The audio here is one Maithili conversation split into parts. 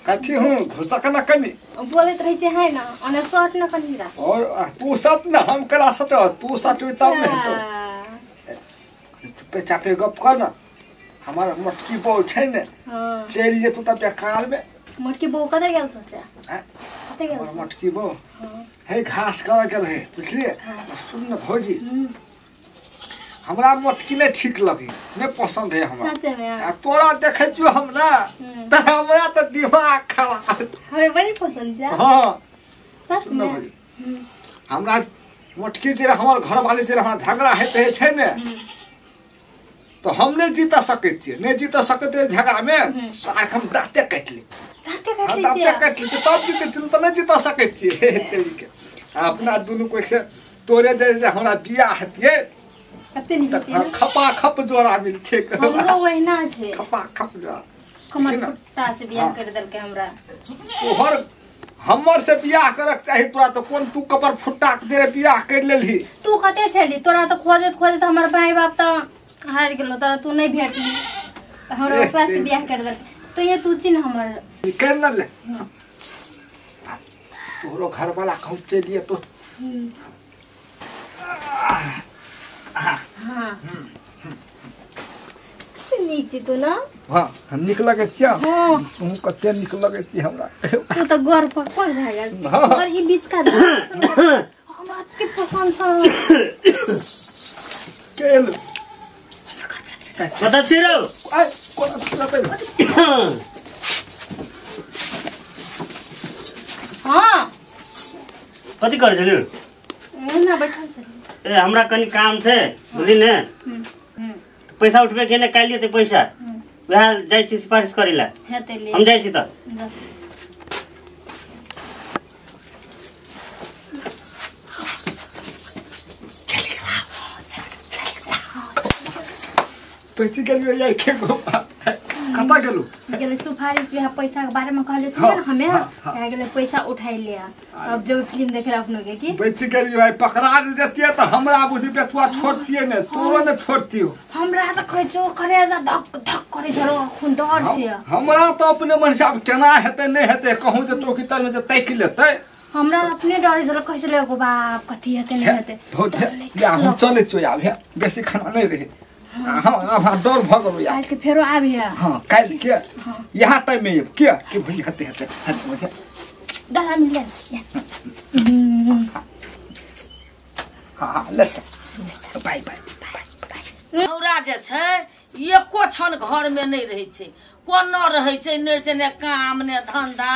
कथी हूँ घुसक न कनी बोलैत रहै छै है ना ओने शर्ट न कनी रा और तू सट न हम कला सट तू सटबी तब ने हेतौ। चुपे चापे गप कर न हमार मोटकी बहू छै ने चलि जेतौ त बेकार में। मोटकी बहू कतऽ गेल छौ से? कतऽ गेल छौ मोटकी बहू? हे घास करऽ गेल है बुझलिए। सुन न भौजी हमरा मोटकी नहीं ठीक लगे नहीं पसंद है हमरा सच में। आ तोरा देखै छियो हम ना त हमरा त दिमाग खराब हमें बड़ी पसंद छै। हां सच में हमरा मोटकी जे हमर घर वाले जे हमरा झगड़ा हेते छै ने तो हम नहीं जीता सकै छियै नहीं जीता सकते झगड़ा में सार हम दांते काटि लै दांते दांते काटि लै तब जीते छियै त नहीं जीता सकै छियै तरीके। अपना दुनू कोइ से तोरे जे हमरा बियाह हेतियै कते नीक खपा खप जोड़ा मिलते हमरो वहिना छै खपा खप जोड़ा हमर कुत्ता से बियाह कर देलकै हमरा। तोहर हमर से बियाह करक चाही तोरा तो कोन तू कपर फुट्टा के दे बियाह कर लेलही। तू कते छली तोरा तो खोजत खोजत हमर भाई बाप त हार गेलो तोरा तू नहीं भेटली त हमरा ओकरा से बियाह कर देलकै। तो ये तू चिन्ह हमर कर न ले तोहरो घर वाला कहूं चलिए तो। हाँ नीक छी तू ना? हाँ हम नीक लगै छियै। हाँ तू कते नीक लगै छी हमरा। तू तऽ गोर पक्कल भए गेल छी और ई बीच का हमरा अति पसंद छ। केल कतऽ छी रौ? आइ कोना सुनतै? हाँ कथी करै छली? एना बैठल छली। ए हमरा कनी काम छै बुझली ने पैसा उठबे के ने काल्हि एतै पैसा वएह जाइ छी सिफारिश करै ला हेतै ले हम जाइ छी त। पैसा गेलियो यार के गो कतऽ गेलू? गेलै सिफारिश वएह पैसा के बारे में कहले छलियै ने हमे भए गेलै पैसा उठाइ ले अब जब फिल्म देखे अपनो के की बचि गेलियो आइ पकड़ा जेतियै त हमरा बुझी बेचुआ छोड़तियै ने तोरो ने छोड़तियो। हमरा त कहै छौ करेजा धक धक करै छौ खून डर से। हमरा त अपने मन से आब केना हेतै नहि हेतै कहूँ जे चौकी तर में जे ताकि लेतै हमरा अपने डरे छौ कहै छलै गो बाप कथी हेतै नहि हेतै। या हम चलै छियो आब हे बेसी खाना नहि रहै। हाँ हाँ डर भ गेलो यार। काल्हि के फेरो आबिहे। हाँ काल्हि के यहाँ टाइम में के के भुली हते हते हते गला मिल ले। हाँ ले बाय बाय बाय। नौरा जे छै एको क्षण घर में नहीं रहै छै कोनो रहै छै नहि छै ने काम ने धंधा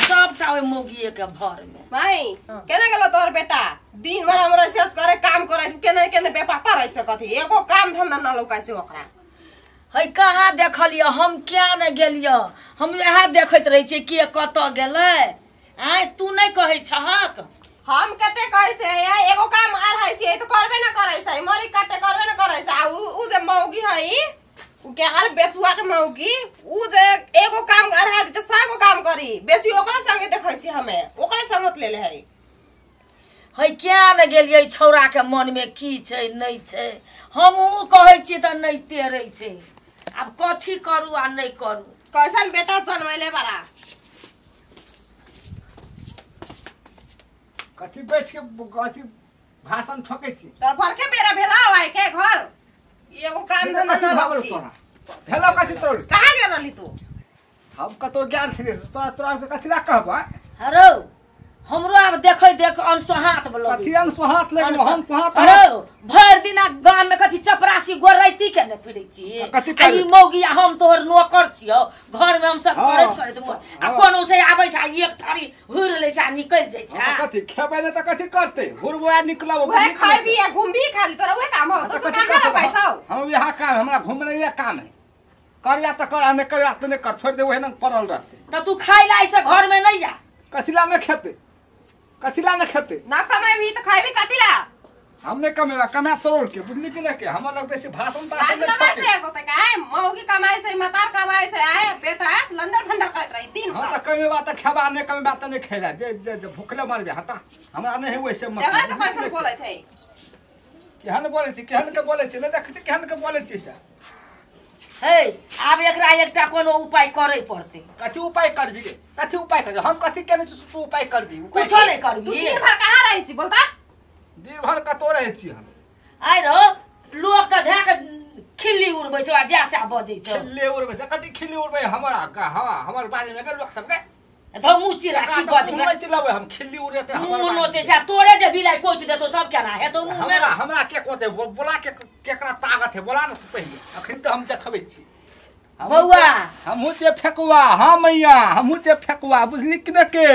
सबटा ओहि मौगिए के भर में। माई केना गेलो तोहर बेटा दिन भर हमरा शेष करे काम करे तू केना केना बेपता रह सकत एगो काम धंधा न लौका से ओकरा है कहाँ देखलियै हम क्या ने गेलियै हम इएह देखैत रहै छियै के कतऽ गेलै। आँय तू नहि कहै छहक? हम कते कहै छै एगो काम आर है से तो करबे न करै छै मरी काटे करबे न करै छै। आ उ जे मौगी है उ के आर बेचुआ के मौगी उ जे एगो काम कर है त सौ गो काम करी बेसी ओकरा संगे देखै छी हमे ओकरे संगत लेले है। है क्या ने गेलियै छौड़ा के मन में की छै नहि छै हमहूँ कहै छियै तऽ नहि टेरै छै आब कथी करू आ नहि करू। कैसन बेटा जनमैले बड़ा कथी बैठ के कथी भाषण ठोकै छी तोर फरके बेरा भेला आइ के घर एगो काम धंधा न भेल तोरा भेला कथी तोर कहाँ गेल रहली तू? हम कतौ गेल छलियै तोरा तोरा के कथी ला कहबै? हरौ हमरो आब देखै देख अनसोहात लगै कथी अनसोहात लगै हम सोहात। हरौ भरि दिना गाम में कथी चपरासी गोरैती के ने फिरै छी आ ई मौगी आ हम तोहर नौकर छियौ घर में हम सब करैत करैत आ कोनो से आबै छै एक थारी हुर लै छै आ निकलि जाइ छै। कथी खेबै ने त कथी करतै हुरबो आ निकलब उहे खैबी आ घुमबी खाली तोरा उहे काम हौ तो काम न पैसा हौ। हम यहाँ काम हमरा घुमने ये काम है करबा त कर आ नहि करबा त नहि कर छोड़ दे ओहे न पड़ल रहतै। त तू खाइ ला ऐसे घर में नहीं जा। कथी ला न खेतै? कथी ला न खेतै? ना कमेबी त खाइबी कथी ला? हम नहीं कमेबा कमा तोड़ के बुझली कि नहीं के हमर लग बेसी भाषण ताषण नहीं से होते काहे मौगी कमाई से मतार कमाई से आए बेटा लंडन फंडर करत रही दिन हम त कमेबा त खेबा नहीं कमेबा त नहीं खेबा जे जे जे भूखले मरबे हटा हमरा नहीं है वैसे मत जगह से कैसन बोलत है केहन बोलै छी केहन के बोलै छी नहीं देखै छी केहन के बोलै छी से। हे आब एकरा एकटा कोनो उपाय करै पड़तै। कथी उपाय करबी गे? कथी उपाय करबी? हम कथी केने छी तू उपाय करबी? कुछो नहीं करबी। तू दिन भर कहाँ रहै छी बोलता? दिन भर कतो रहै छी हम। आइ रो लोक त धए के खिल्ली उड़बै छौ आ जा से बजै छौ। खिल्ली उड़बै छै? कथी खिल्ली उड़बै हमरा? हवा हमर बारे में के लोक सब के धौ मुँह चिरा की बजबै? मुँह चिराबै हम खिल्ली उड़ेते हमर मुँह नोचै छै। तोरे जे बिलाई कोच देतौ तब केना हेतौ मुँह में? हमरा हमरा के कोते बोला के केकरा ताकत है बोला न तू पहिले। अखन त हम देखबै छी बौआ। हमहू से फेकुआ। हां मैया हमहू से फेकुआ बुझली कि न के?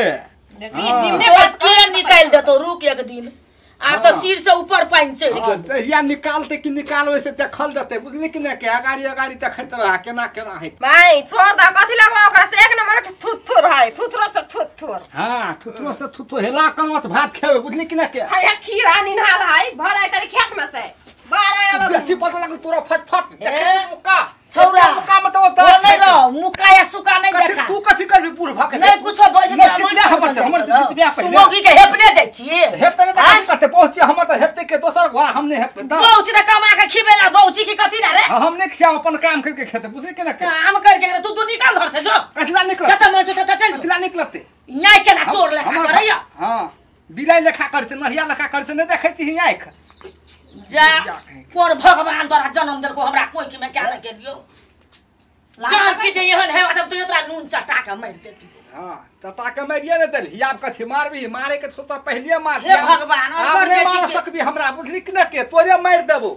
देखी निमने बात के निकाल देतौ रुक एक दिन। आब त सिर से ऊपर पानि चढ़ि गेल। तहिया निकालते कि निकालबै से देखल देते बुझली कि न के? अगाड़ी अगाड़ी देखैत रह केना केना है। भाई छोड़ द कथि लगवा ओकरा से एक नंबर के थुथुर है, थुथुरो से थुथुर। हां थुथुरो से थुथुर हेला कमत भात खेबे बुझली कि न के? खाया खीरा निन्हाल है भलाई तरी खेत में से बाहर आयल बेसी पता लागल तोरा फटफट देखे मुक्का छौरा मुक्का मत तो नहीं रहो मुक्का या सुका नहीं देखा। तू कथि करबी बूढ़ भके? नहीं कुछो बज नहीं चितले हमर से हमर से जितबिया पहिले। तू मौगी के हेपने जाय छी? हेपते नहीं त करते पहुंची हमर त हेपते के दोसर घर हम नहीं हेपते। पहुंची त कमा के खिबेला पहुंची की कथि ना रे? हम नहीं खिया अपन काम करके खेते बुझली के ना? काम करके तू तू निकाल घर से जो। कथला निकल जत मन छौ तत चल। कथला निकलते? नै केना चोर लेखा करैया? हां बिलाई लेखा कर छै नहिया लेखा कर छै नहीं देखै छी आंख। जा कोन भगवान द्वारा जन्म देलको हमरा कोखि में क्या न गेलियो। जान की जे एहन है तब तो तोरा नून चटा के मारि देती। हां चटा के मारिए ने देलही। आब कथि मारबी? मारे के छौ त पहिले मार। हे भगवान अनकर बेटी मार सकबी हमरा बुझली कि न के? तोरे मारि देबो।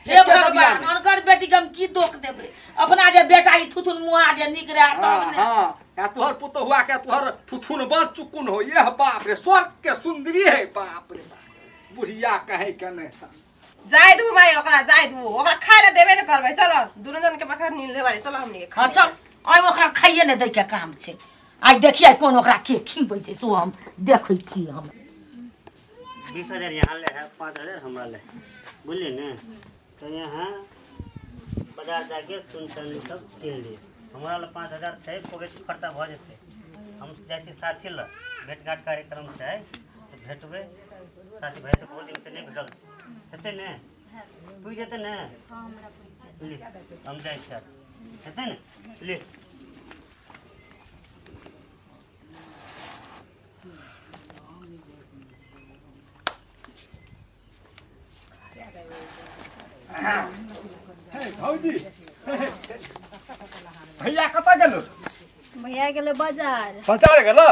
हे भगवान अनकर बेटी के हम की दोख देबै? अपना जे बेटा ई थुथुन मुआ जे निक रहे तब ने। हां या तोहर पुतहुआ के तोहर थुथुन बड़ चुकुन हो। ये बाप रे स्वर्ग के सुंदरी है बाप रे बाप। बुढ़िया कहे के नहीं जाय दू भाई ओकरा जाय दू ओकरा खाय ले देबे न करबै। चल दुनु जन के बखरा नील ले बारी चल हमनी के। हां चल आइ ओकरा खाइए ने दै के काम छै। आइ देखियै कोन ओकरा के खिबै छै सो हम देखै छी। हम 20,000 यहाँ ले है 5,000 हमरा ले बुझली ने? तो यहाँ बाजार जाके सुन चांदी सब किन लिए। हमरा ले 5,000 छै पॉकेट खर्चा भऽ जेतै। हम जाइ छी साथी लग भेटघाट कार्यक्रम छै तऽ भेटबै साथी भाई से बहुत दिन से नहीं भेटल हेतै ने? पुछि जेतै ने? ले हम जाइ छी हेतै ने? ले हे भौजी भैया कतऽ गेलो? भैया गेलो बाजार। बाजार गेलो?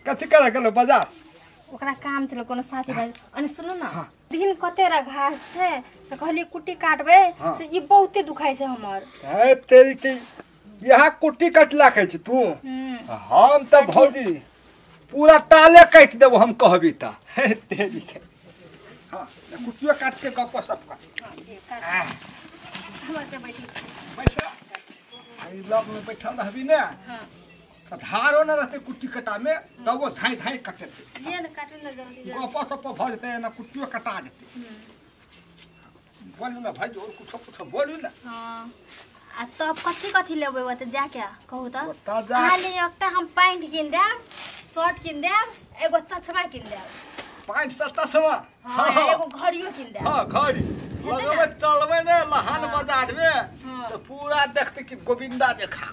कथी करे गेलो बाजार? ओकरा काम छल कोनो साथी भाई। अनि सुनू न दिन कतेरा घास छै से कहलिए कुट्टी काटबै से ई बहुते दुखाइ छै हमर। हे तेरी के यहाँ कुट्टी कटला खाइ छी तू? हम त भौजी पूरा टाले काटि देबो हम कहबी त। हे तेरी के हां कुट्टियो काट के गप सप कर। हम ओते बैठी बैठ ई लग में बैठल रहबी ने। हां धारो न रहते कुट्टी कटा में तब वो धाई धाई कटते। ये न काटू न जल्दी गप सप भ जेतै ना कुट्टियो कटा जेतै। बोलू ना भाई और कुछो कुछो बोलू ना। हां आ तब कथि कथि लेबै ओते जाके कहू त? ओता जा खाली एकटा हम पैंट किन देब शर्ट किन देब एगो चश्मा किन देब। पैंट शर्ट चश्मा? हां एगो घड़ियो किन देब। हां घड़ी लगबै चलबै ने लहान बाजार में त पूरा देखते कि गोविंदा देखा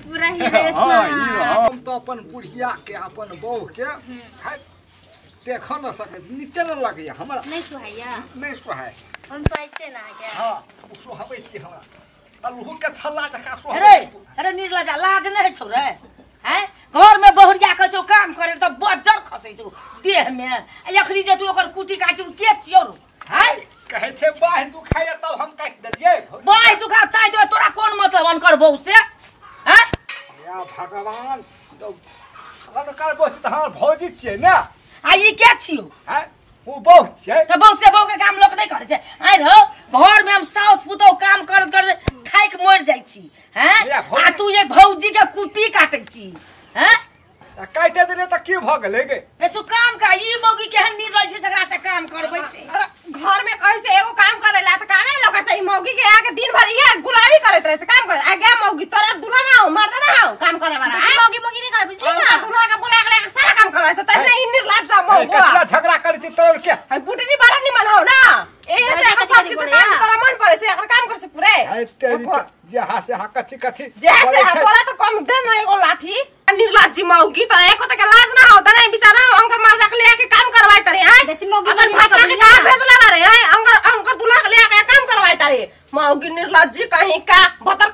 पूरा हीरो। हम तो अपन बुढ़िया के अपन बहू के देख न सके नीके न लगैया हमरा। नहीं सुहाइया? नहीं सुहाय। हम सोचते ना के। हां सुहाबै छी हमरा अलहू के छल्ला जका सुहाबै। अरे अरे निर्लजा लाज नहीं छौ रे? हैं घर में बहुरिया के छौ काम करे त बज्जर खसै छौ देह में। आ अखरी जे तू ओकर कुटी काटी के छियौ रो? हैं कहै छै बाह दुखाय तब हम काटि देलियै। बाह दुखा ताइ तोरा कोन मतलब अनकर बहू से? हैं या भगवान तो अनकर बहू त हमर भौजी छियै ने। आ ई के छियौ? हैं उ बहू छियै त बहू से बहू के काम लोक नहीं करै छै। आइ रहो घर में हम साउस पुतहु काम कर कर थाकि मरि जाइ छी। हैं आ तू ये भौजी के कुटी काटै छी? हैं काटे देले त की भ गेलै गे? एसो काम का ई मौगी केहन निर्लज छै तकरा से काम करबै छै। घर में कैसे एगो काम करेला त कामे लोग से ई मौगी के आके दिन भर इहे गुलाबी करैत रहे से काम करे। आ गे मौगी तोरा दुल्हा ना हो मर्द ना हो काम करे वाला। मौगी मौगी नहीं कर बुझली ना? दुल्हा के बोला के सारा काम करबै से तैसे ई निर्लज जा मौगी। कतला झगड़ा करै छी तोर के? है बुटनी बड़ा निमन हो ना एहे से सब किछ काम तोरा मन पड़े से एकर काम कर से पूरे। जे हा से हा कथी कथी जे से हा तोरा तो कम दे न एगो लाठी। निर्लज्जी मौगी तोरा एको तक लाज ना होता नहीं बेचारा अंकर मर्दा के ले के काम करवाई तारे हैं बेसी मौगी अपन भतरा के कहां भेजले बारे हैं अंकर अंकर दूल्हा के ले के काम करवाई तारे मौगी निर्लज्जी कहीं का भतर